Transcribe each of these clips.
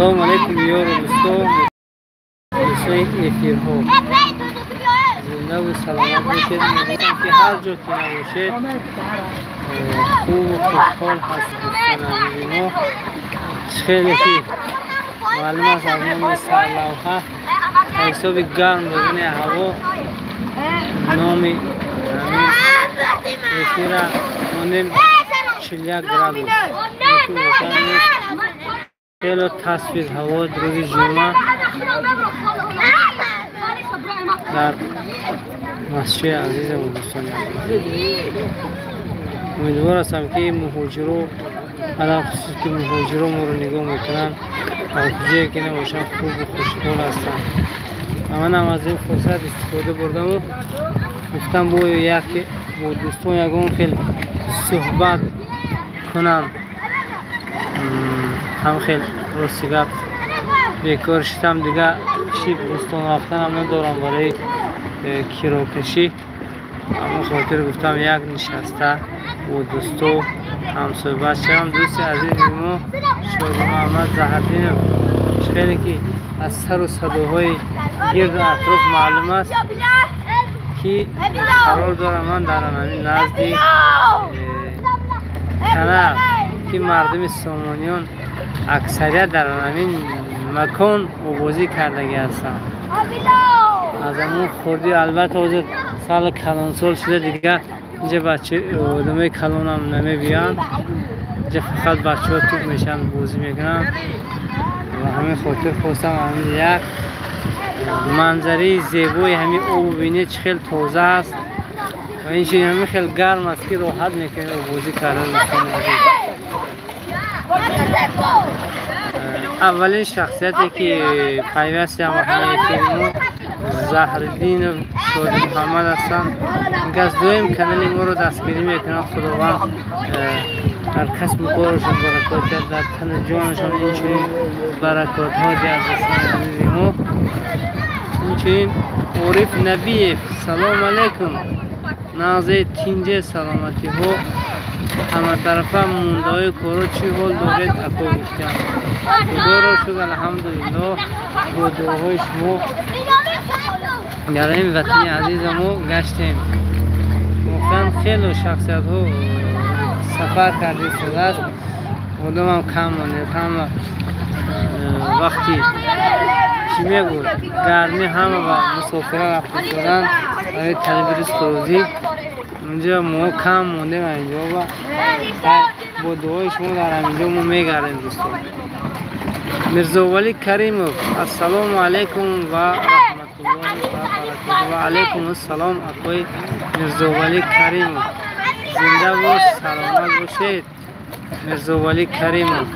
Салом алейкум ёру дӯсто, дӯстои эфирҳо. Зинда саломат бошед. Умедворам ки ҳар ҷо ки набошед хубу хушҳол ҳастед дӯстони азизи мо. Хеле ки маълум аст аз номи сарлавҳа ба ҳисоби гарм будани ҳаво номи ҳамин эфира монем 41 градус. Хело тасвир ҳаво рӯзи ҷумъа дар масҷиди азизамон дӯстони азиз. Умедвор ҳастам ки муҳоҷиро, алалхусус ки муҳоҷиро моро нигоҳ мекунанд, дар куҷое ки набошанд хубу хушҳол ҳастанд. Ва манам аз ин фурсат истифода бурдаму гуфтам бо яке бо дӯстон ягон хел суҳбат кунам. Ҳам хел рости гап бекор шидам, дига шиб бӯстон рафтанам надорам барои кирокашӣ. Ҳамон хотир гуфтам як нишаста бо дӯсто ҳамсӯҳбат шавам. Дӯсти азизи мо Шодимуҳаммад Заҳрдинов, хеле ки аз сару садоҳои гирду атроф маълум аст ки қарор дорам ман дар ҳамин назди канал, ки мардуми сомониён аксарият дар ҳамин макон обозӣ кардагӣ ҳастанд. Аз ҳамон хурдӣ, албатта ҳозир сал калонсол шуда, дига инҷа бача одамои калонам намебиёнд. Инҷа фақат бачаҳо туп мешаванд, бозӣ мекунанд. Ва ҳамин хотир хостам ҳамин як манзараи зебои ҳамин обу бинед, чӣ хел тоза аст ва инчунин ҳамин хел гарм аст ки роҳат мекунед обозӣ кардан дӯстони азиз. Аввалин шахсияте ки пайвастиам ба ҳамин эфири мо Заҳриддинов Шодимуҳаммад ҳастанд. Инкас доим канали моро дастгирӣ мекунанд. Худованд дар касбу корашон баракот диҳад, дар тану ҷонашон инчунин баракотҳо диҳад дӯстони азизи мо. Инчунин Ориф Набиев, салом алейкум. Нағзе тинҷе саломатиҳо ҳаматарафа мондаҳои корро чӣ ҳол доред ако гуфтам. Худоро шукр, алҳамдулиллоҳ, бо дуоҳои шумо дар ин ватани азизамо гаштем. Воқеан хеле шахсиятҳо сафар карда истодааст. Одамам кам монед, ҳама вақти чӣ мегӯд гармӣ ҳама ба мусофира рафта истоданд барои талаби ризқу рӯзӣ. Инҷа мо кам мондем инҷо ва бо дуои шумо дар ҳаминҷо мо мегардем дӯстон. Мирзовалӣ Каримов, ассалому алайкум ва раҳматуллоҳи ва баракотуҳ. Ва алайкум ассалом акои Мирзовалӣ Каримов. Зинда бош, саломат бошед Мирзовалӣ Каримов.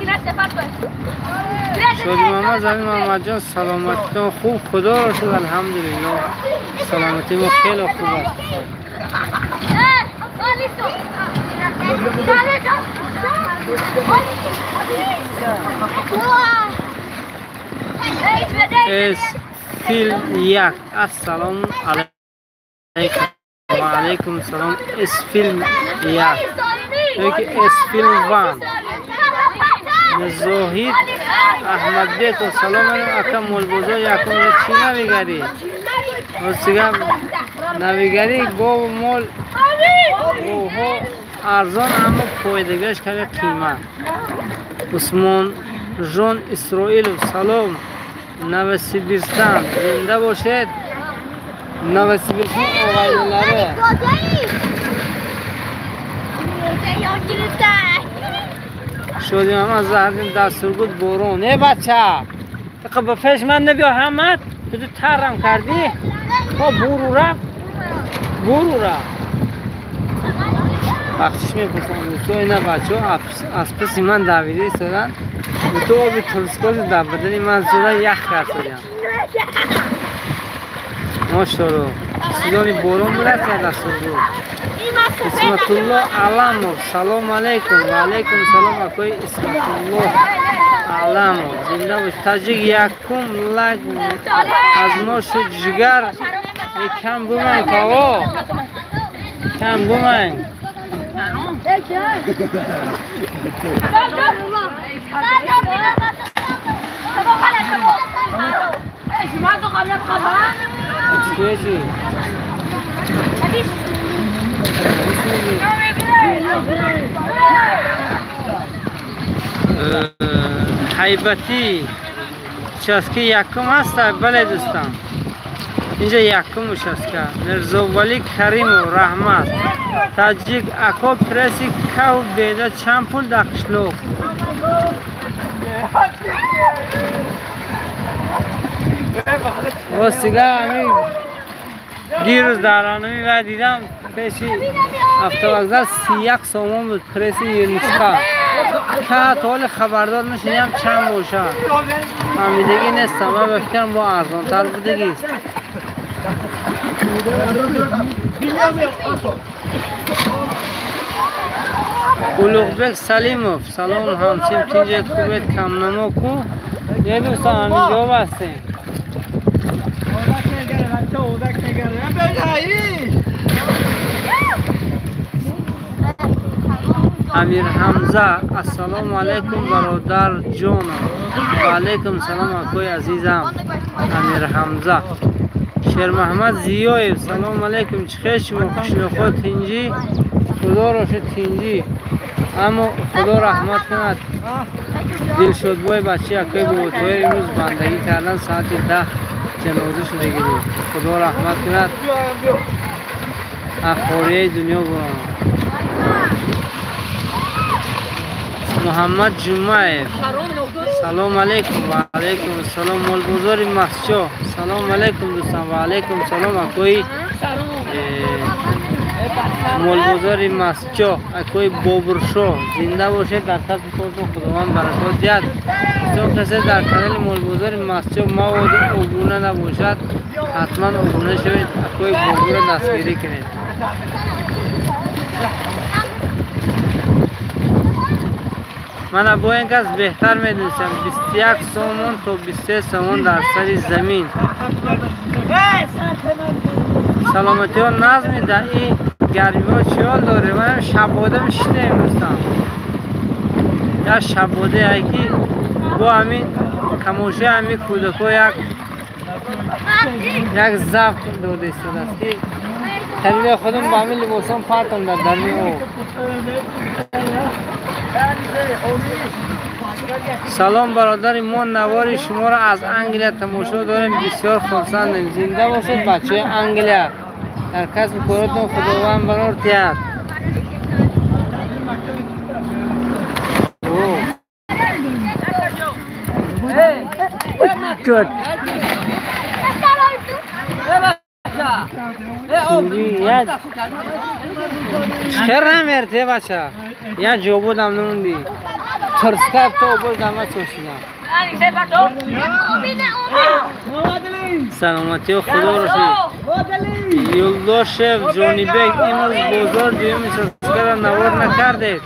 Шодимуҳаммад Замин Муҳаммадҷон, саломатитон хуб? Худоро шукр, алҳамдулиллоҳ, саломатии мо хеле хуб аст. Эс филм як, ассалому алайкум. Ва алайкум салом. Эс филм як ёки эс филм ван. Зоҳид Аҳмадбеков, салом алайкум ака. Молбозор якум чӣ навигарӣ? Ростига навигарӣ гову мол говҳо арзон, аммо фоидагиаш каме қимат. Усмонжон Исроилов, салом Новосибирстан, зинда бошед Новосибирстан оғайлилари. Шодимуҳаммад Заҳриддин дар Сургут борон. Э бача, ба пеш ман набиё ҳамат, ту таррам кардӣ. Хоб буру рафт, буру рафт. Бахшиш мепурсам дӯсто, ина бачаҳо аз паси ман давида истоданд. Ту оби турскози дар бадани ман зуда ях кард шудям. Мошалло, сизони борон будааст я дар Сургут. Исматулло Аламов, салом алейкум. Ва алейкум салом акои Исматулло Аламов. Зинда бош. Таҷик якум лайк аз мо шуд ҷигар. Кам буман каво. Кам буман. свежий. Ҳайбатӣ участки якум ҳаст, бале дӯстан, инҷа якум участка. Мирзовалӣ Каримов, раҳмат. Таҷик ако, пресси кав беда чанд пул дар қишлоқ? Ростига ҳамин дирӯз дар анами вай дидам, пеши автовокзал 31 сомон буд пресси юнучқа. Та то ҳоли хабардор нашидам чанд бошад, фаҳмидагӣ нестам. Ман ба фикрам бо арзонтар будагист. Улуғбек Салимов, салом ҳамсим, тинҷед, хубед? Камнамо ку не дӯстан, ҳамин ҷо ҳастем. Амир Ҳамза, ассалому алайкум бародар ҷонам. Ва алайкум салом акои азизам Амир Ҳамза. Шермаҳмад Зиёев, салому алайкум, чӣ хел шумо? Қишлоқҳо тинҷӣ? Худоро шуд тинҷӣ, аммо худо раҳмат кунад Дилшодбой бачаи акои Боботоир имрӯз бандагӣ кардан, соати 10 ҷаноза шудагӣ буд. Худо раҳмат кунад, ахорияи дунё бурон. Муҳаммад Ҷумаев, салом алайкум. Ва алайкум ассалом. Молбозори Масчо, салом алайкум дӯстан. Ва алайкум салом акои молбозори Масчо, акои Бобуршо, зинда бошед, дар касби кортон Худованд баракот диҳад. Дӯстон, касе дар канали молбозори Масчо маводи обуна набошад, ҳатман обуна шавед, акои Бобурро дастгирӣ кунед. Мана бо ин кас беҳтар медонистам, 21 сомон то 23 сомон дар сари замин. Саломатиҳо назми дар ин гармиҳо чӣ ҳол дорем? Манам шабода мешинаем дӯстан, як шабодае ки бо ҳамин тамошои ҳамин кӯдакҳо як завқ дода истодааст ки тариқи худам ба ҳамин либосон партам дар даруни об. Салом бародари мо, навори шуморо аз Англия тамошо дорем, бисёр хурсандем. Зинда бошед бачаи Англия, дар касби коротон Худованд барор диҳад. Чера мерте бача? Я ҷо будам нунди. Турскар то боз дама чошидам. Саломатиё Худоро шукр. Юлдошев Ҷонибек, имрӯз бозор дуюм участкара навор накардед.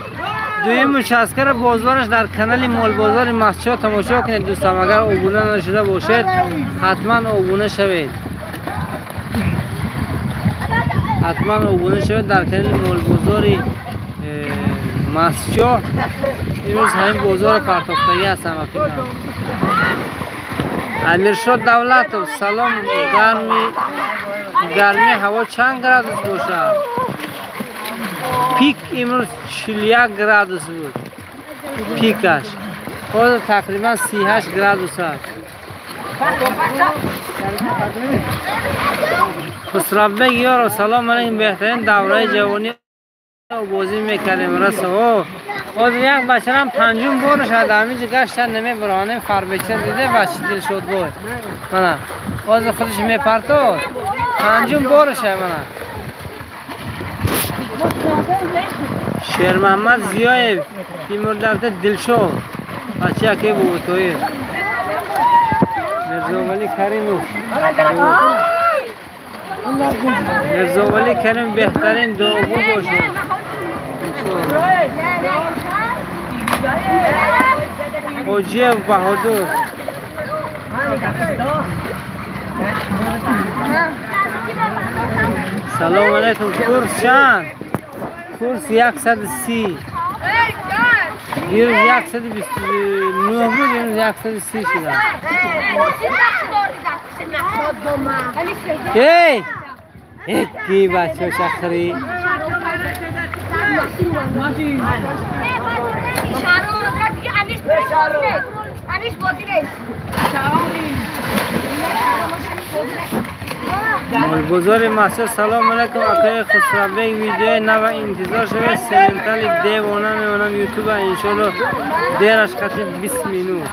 Дуюм участкара бозораш дар канали Молбозори Масчо тамошо кунед дӯстам. Агар обуна нашуда бошед, ҳатман обуна шавед. Ҳатман обуна шавед дар канали Молбозори Масчо. Имрӯз ҳамин бозори партофтагӣ ҳастам ба фикрам. Амиршод Давлатов, салом. Гарми ҳаво чанд градус бошад? Пик имрӯз 41 градус буд пикаш, ҳозир тақрибан 38 градус аст. Хусравбек ёро, салом алайкум. Беҳтарин давраи ҷавонӣ бозӣ мекардем. Расо ҳозир як бачарам панҷум бораш ад ҳаминҷо гаштан намебаронем. Фарбеча диде бачи Дилшодбой, мана ҳозир худаш мепартод, панҷум бораша. Мана Шермаҳмад Зиёев, Тимурдавта Дилшод, бачи акаи Боботоир. Мирзовалӣ Каримов, Мирзовалӣ Карим, беҳтарин дуогӯ бошед. Ҳоҷиев Баҳодур, салому алайкум. Курс чанд? Курс 130. Дирӯз 129 буд, имрӯз 130 шуда. Эй! Ки бачо шахри. Бозори Мастчоҳ салом алейкум акаи Хусравбек видеои нава интизор шавед сементали девона мемонам ютуба иншоалло дераш қати 20 минут.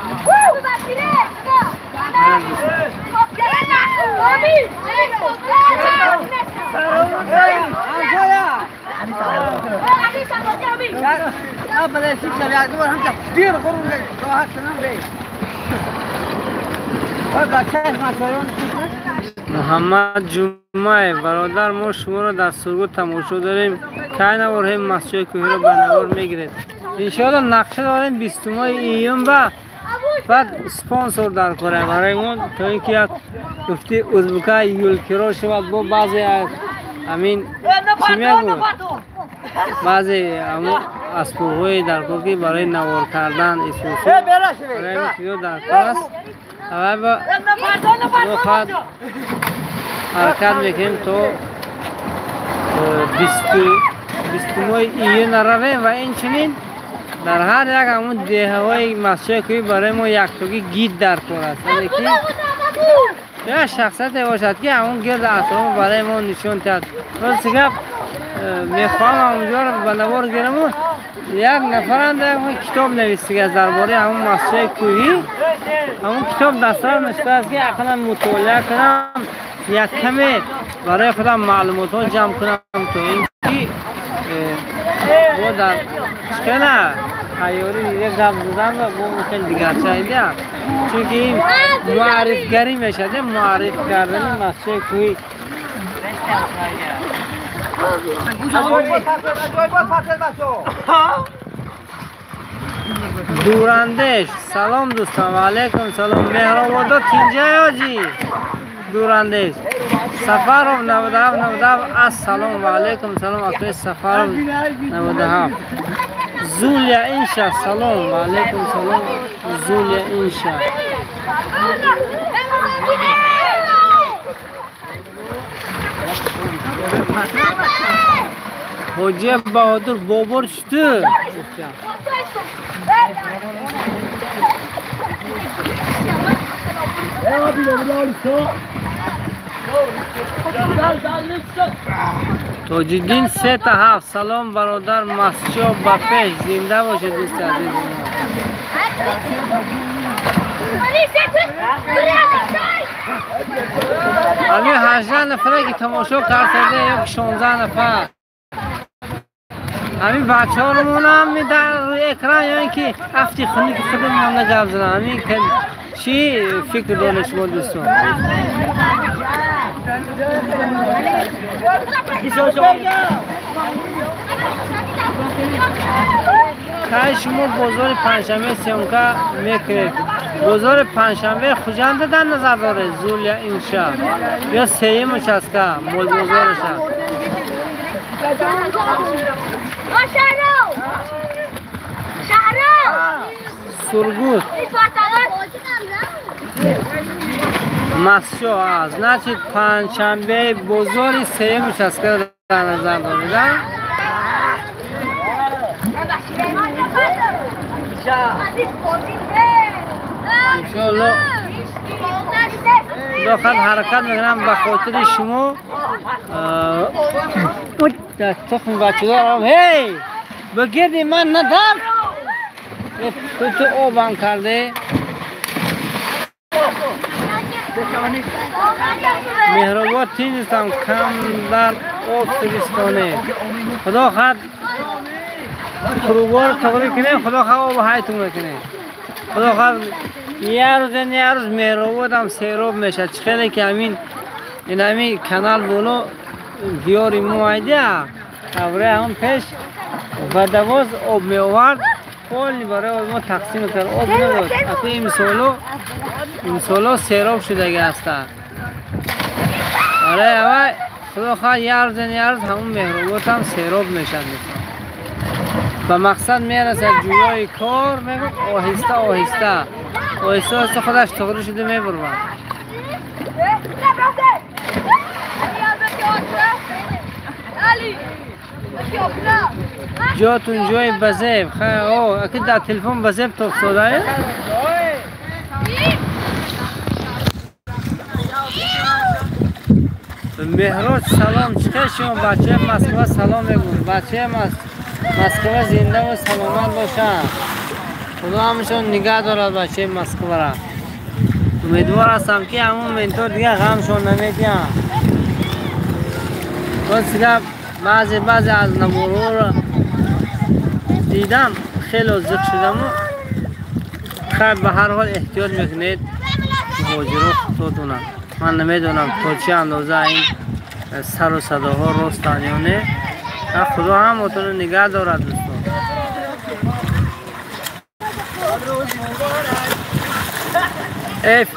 Муҳаммад Ҷумаев бародар мо шуморо дар Сургут тамошо дорем. Кай наворҳои Мастчоҳи кӯҳиро ба навор мегиред? Иншоалло нақша дорем 20 июн ба баъд спонсор дар кора барои мо то ин ки як гуфти узбука юлкиро шавад бо баъзе аз ҳамин чӣ мегӯ баъзе асбобҳои дар кор ки барои навор кардан исусу барои ин чизо дар кор аст. Аввал ҳаракат мекунем то 20 июн равем ва инчунин дар ҳар як ҳамун деҳаҳои Мастчоҳи кӯҳӣ барои мо яктогӣ гид дар кор аст. Яъне ки як шахсияте бошад ки ҳамун гирди атроф барои мо нишон диҳад. Рости гап мехоҳам ҳамунҷоро ба навор гираму як нафарам китоб нависига дар бораи ҳамун Мастчоҳи кӯҳӣ. Ҳамун китоб дастрас нашудааст ки ақаллан мутолиа кунам, як каме барои худам маълумотҳо ҷамъ кунам то ин ки бо дар чикана тайёрӣ як гап задан ва бо мумкин дигарча идея, чунки ин муаррифгарӣ мешавад, муарриф кардани Мастчоҳи кӯҳӣ. Дурандеш салом дӯстон, ва алайкум салом. Меҳрободо тинҷай ҳоҷӣ Дурандеш. Сафаров 97 97 ассалом ва алайкум салом акаи Сафаров 97. Зулия Инша салом ва алайкум салом Зулия Инша. Ҳоҷия Баҳодур бобор чуту? Тоҷиддин 3-7 салом бародар Мастчоҳ ба пеш зинда бошед дӯсти азиз. Ҳамин 18 нафаре ки тамошо карда ё 16 нафар ҳамин бачаҳоромонам дар рӯи экран ё ин ки афти хунуки худамон гап занам. Ҳамин чӣ фикр доред шумо дӯстон? Кай шумо бозори панҷшанбе съёмка мекунед? Бозори панҷшанбе Хуҷанда дар назар доред Зулия Инша ё сеюм участка молбозораша? Сургут Мастчоҳ, значит панҷшанбе бозори сеюм участка дар назар доред, а? Иншоалло худо ҳаракат мекунам ба хотири шумо. Тухми бачадорам. Ҳей, ба гирди ман надар. Ту обам карде. Меҳробод тинистам кам дар об сибистоне. Худо хад трубаро тоғрӣ кунем, худо хад об ҳайтун мекунем. Худо хад як рӯз як рӯз меҳрободам сероб мешавад. Чӣ хеле ки ҳамин ин ҳамин канал боло диёри мо айдия авраи ҳамон пеш водовоз об меовард, полни барои мо тақсим мекард, об надошт. Ато имсоло сероб шудаги ҳастанд. Барои аввал худо хоҳад як рӯз як рӯз ҳамон меҳрободам сероб мешавад. Ба мақсад мерасад ҷӯёи кор, мегӯ оҳиста оҳиста оҳиста оҳиста худаш тоғрӣ шуда мебурвад. جاتون جای بزیب خیلی او اکی در تلفن بزیب تو افتاده. مهراد سلام، چطور شما بچه مسکو سلام میگم. بچه مسکو زنده و سلامت باشن، خدا همشون نگه دارد بچه مسکو را. امیدوار هستم که همون منتور دیگه غمشون نمیدیم. باز دیگه بعضی از نمورو را دیدم خیلی زیق شدم. خیر به هر حال احتیاط میکنید مهاجران خودتونم. من نمیدونم تا چه اندازه این سر و صداها راستن یا نه. خدا هم اتون نگه دارد دوستان. اف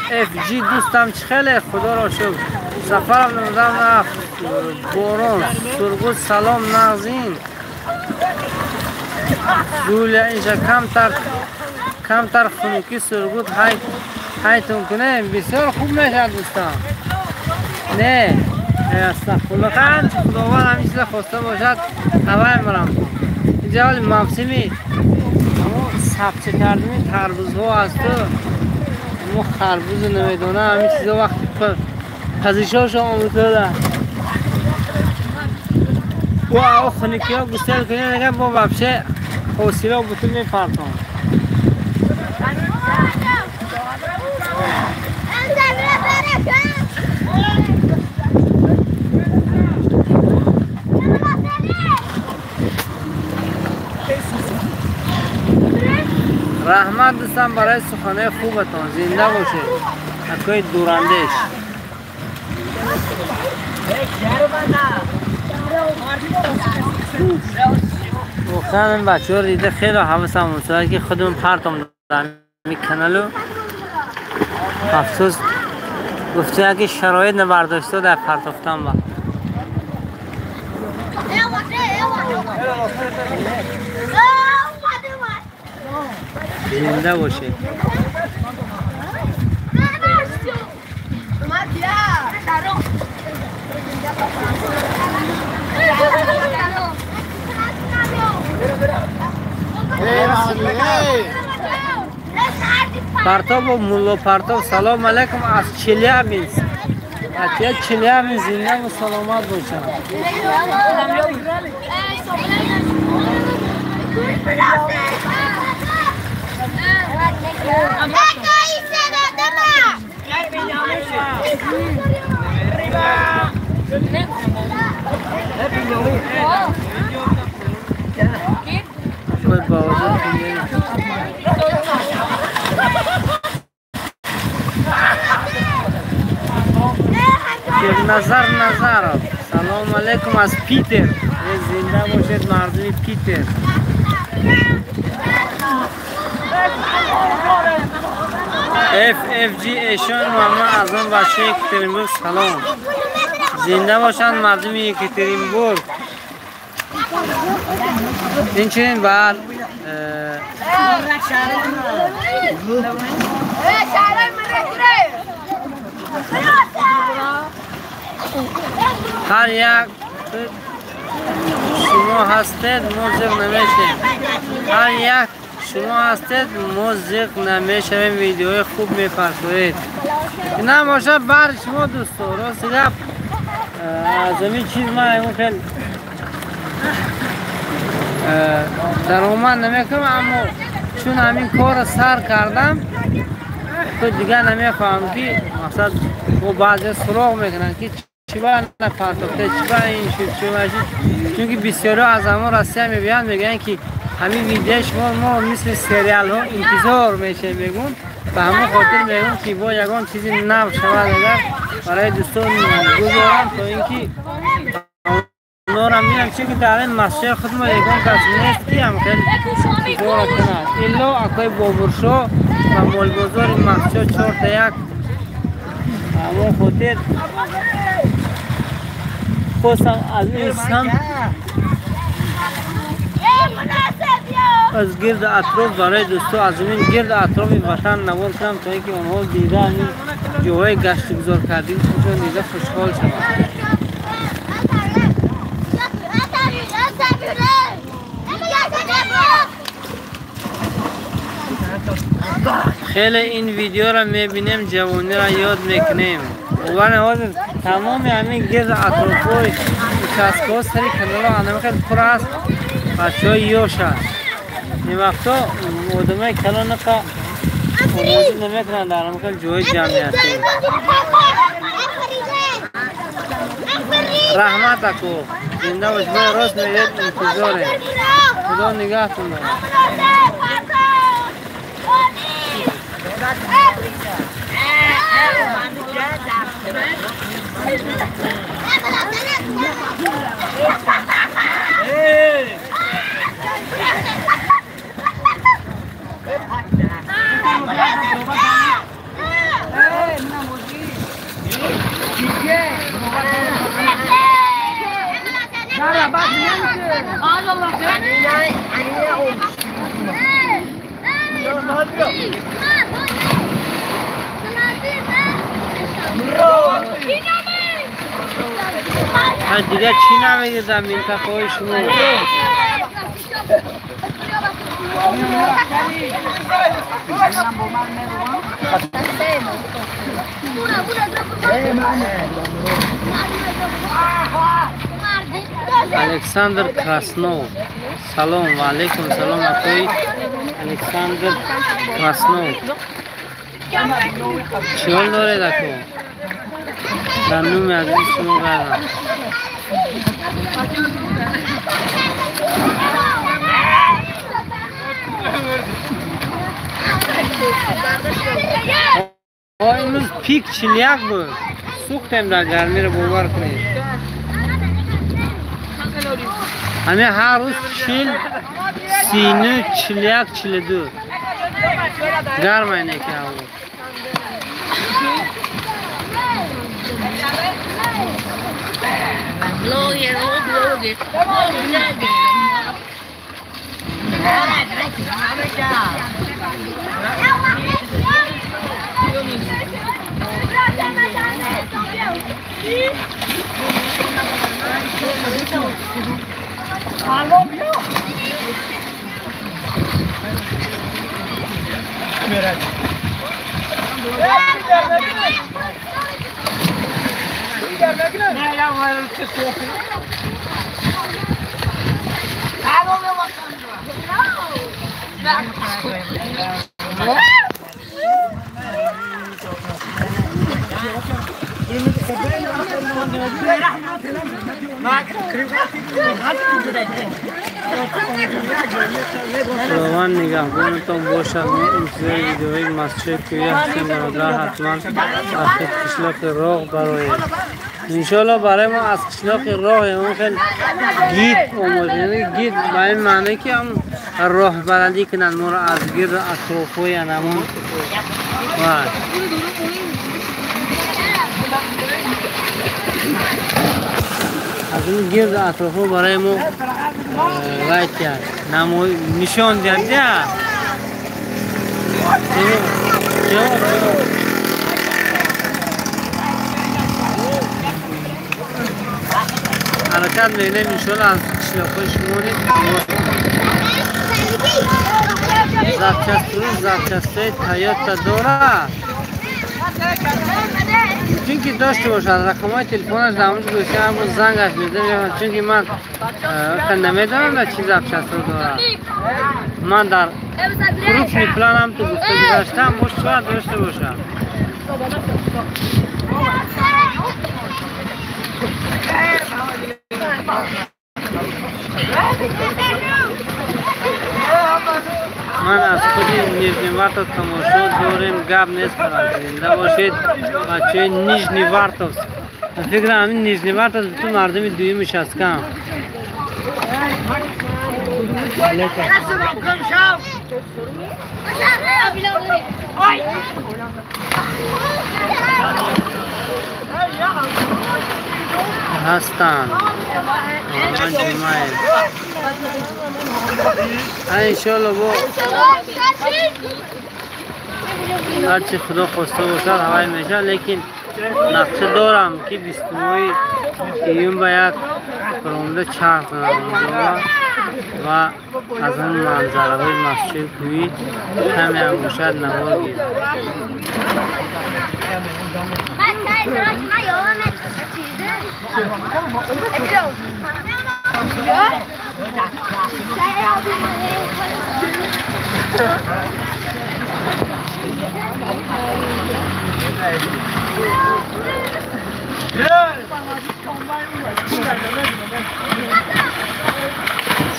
جی دوستم چه خیلی خدا را شکر سفرم نمیدم رفت باران سرگوز سلام نازین زولیا اینجا کمتر خنوکی سرگوز هایتون کنه بسیار خوب میشه دوستان. نه استغفرالله خداوند همین چیز خواسته باشد هوای مرم. اینجا حال موسمی سبچه کردن تربوزها از تو ما خربوز نمیدونم همین چیزا وقتی پزیشاشو آموزه دادن و او خنکی ها گسل کنیم نگم با وبشه حوصله ها بطول میپرتون. رحمت دوستان برای سخنه خوبتان، زنده باشید. اکوی دورندش واقعا این بچه ها دیده خیلی حواسم افتاده که خودمون پرتم دادم این کانالو. افسوس گفته که شرایط نبرداشته در پرتافتن با زنده باشید. پرتاب و ملا پرتاب سلام علیکم از چلیابینسک. از چلیابینسک زنده و سلامت باشم. نظر نظر سلام علیکم از پیتر. زنده باشید مردم پیتر. اف اف جی ایشان محمد از آن بچه یکاترینبورگ سلام. زنده باشند مردم یکاترینبورگ. اینچنین بر هر یک شما هستید ما زیغ نمیشیم. هر یک شما هستید ما زیغ نمیشویم. ویدیوهای خوب میپرسوید نه باشه بر شما دوستان. راست گپ از این چیز من خیلی درآمد نمیکنم، اما چون همین کار سر کردم تو دیگه نمیخوام که مقصد و بعضی سراغ میکنن که چی با نپرتاخته چی با این شد چی با شد، چون که بسیاری از همون راستی میبینن میگن که همین ویدیو شما ما مثل سریال ها انتظار میشه میگون. به همون خاطر میگم که با یگان چیزی نو شود اگر برای دوستان گذارم تا اینکه اونا را میرم، چون که در این مسجد خود ما یگان کس نیست که هم خیلی کار کند الا اکای بابرشا و مالبازار مسجد 4-1. همون خاطر خواستم از این سمت аз гирди атроф барои дӯсто аз ин гирди атрофи ватан навор кунам, то ин ки онҳо дида ҳамин ҷоҳои гаштугузор кардем худшон дида хушҳол шаванд. Хеле ин видеоро мебинем, ҷавониро ёд мекунем. Вале ҳозир тамоми ҳамин гирди атрофҳои участкаҳо сари каналҳо ҳама хел пур аст, бачаҳои ёш аст. Ин вақто одамои калонақа овозӣ намекунанд дар ҳама хел ҷои ҷамъиятӣ. Раҳмат аку, зинда бош, мо рост мегӯед, интизорем. Худо нигаҳтон дорад. Дигар чӣ намегӯед дар минтақаҳои шумо? Александр Краснов, салом. Ва алайкум салом акои Александр Краснов. Чӣ ҳол доред ако? Дар номи азизи шумо гардам. Имрӯз пик 41 буд, сӯхтем дар гармиро, бовар кунед. Ҳамин ҳар рӯз 40, 39, 41, 42 гарм айне ки ҳаво. Худованд нигаҳбонатон бошад. Мо интизори видеоҳои масҷид кӯя ҳастем бародар, ҳатман аз худ қишлоқи Роғ бароед. Иншоалло барои мо аз қишлоқи Роғ он хел гид омода, яъне гид ба ин маъне ки ҳам роҳбаладӣ кунанд моро аз гирду атрофҳои анамон. Аз ин гирду атрофҳо барои мо вайтия нишон диҳанд. Ҳаракат мекунем иншоалло аз қишлоқҳои шумо запчастҳои запчастҳои Тойота дорад, чунки дошта бошад рақамҳои телефонаш дар онҷо гузошта, ҳамон зангаш мезанам, чунки ман намедонам дар чӣ запчастҳо дорад. Ман дар крупный планам ту гуфта гузаштам, мош шояд дошта бошад. Ман аз худи Нижневартов тамошо дорем, гап нест, зинда бошед бачаҳои Нижневартовск. Фикрам ҳамин Нижневартовск бутун мардуми дуюмиш аст кам. Ҳастанд. Ман Ҷумаев. иншоалло бо ҳарчи худо хоста бошад ҳавай мешавад, лекин нақша дорам ки 20 июн ба як баромада чарх занам ва аз он манзараҳои масҷиди кӯҳӣ каме ҳам бошад навор гирам.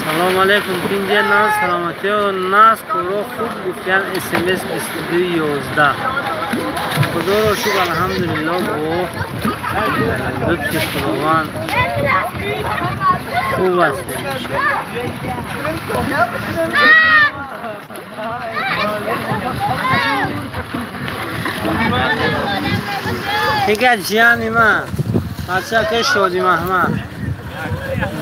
Салом алейкум, тинҷа наз, саломатиё наз, коро хуб гуфтиян СМС 2211. Худоро шукр, алҳамдулилло, бо лутфи Худованд хуб ҳастем. Дигар ҷияни ман, бачака Шоди Маҳмад,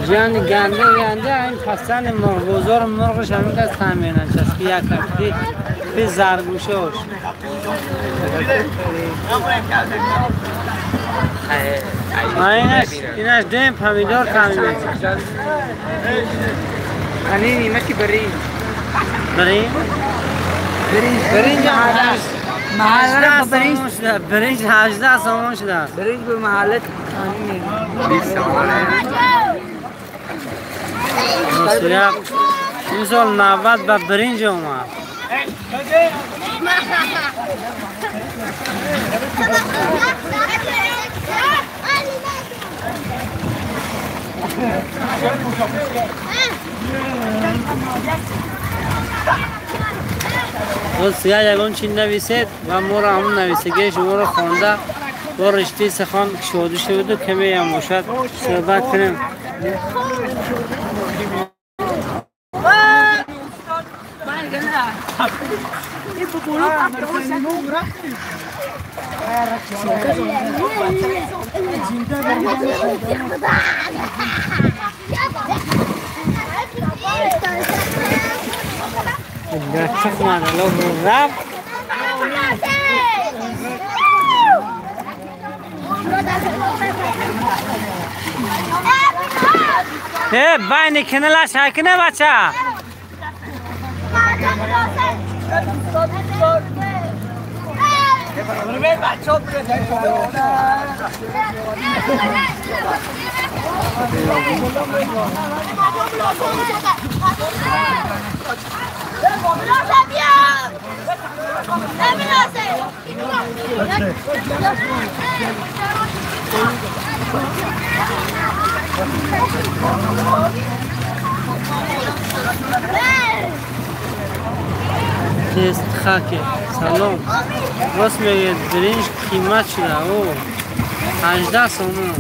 ҷияни ганда ганда, ин пасани мурғбозор мурғаш ҳамин кас таъминан часпи як ҳафти би заргӯшош. Инаш дуем помидор таъмин мекунад. Қани برنج. برنج؟ برنج 18 سومون شده. برنج 18 سومون شده. برنج به محلت 20 سومونه. این سال 90 به برنج اومد. боз сига ягон чи нависед ва моро ҳамон нависагии шуморо хонда бо риштаи сухан кушода шуду камеям бошад суҳбат кунем. رفت. بین کنلش هکنه بچه. тест хаке салом. Рост мегӯяд, биринҷ қимат шуда. О, 18 сомон.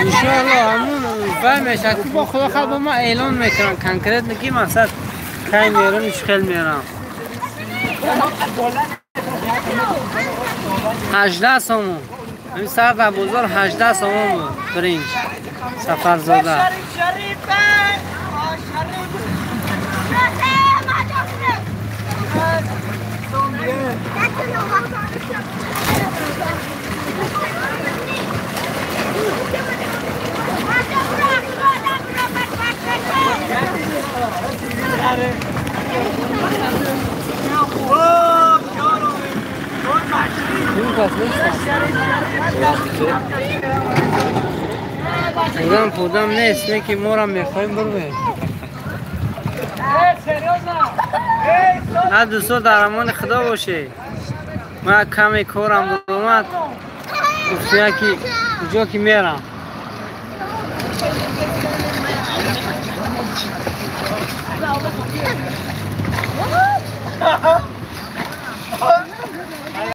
иншоалло ҳамун вай мешавад ки бо худо хоҳад бо ма эълон мекунам конкретно ки мақсад кай мерам, чӣ хел мерам. 18 сомон. ҳамин сар дар бозор 18 сомон буд биринҷ Сафарзода. Пудам пудам нест, не ки мора мехоҳем бурвем. На дӯсто, дар амони худо бошед. Ман каме корам буромад, гуфтия ки куҷо ки мерам.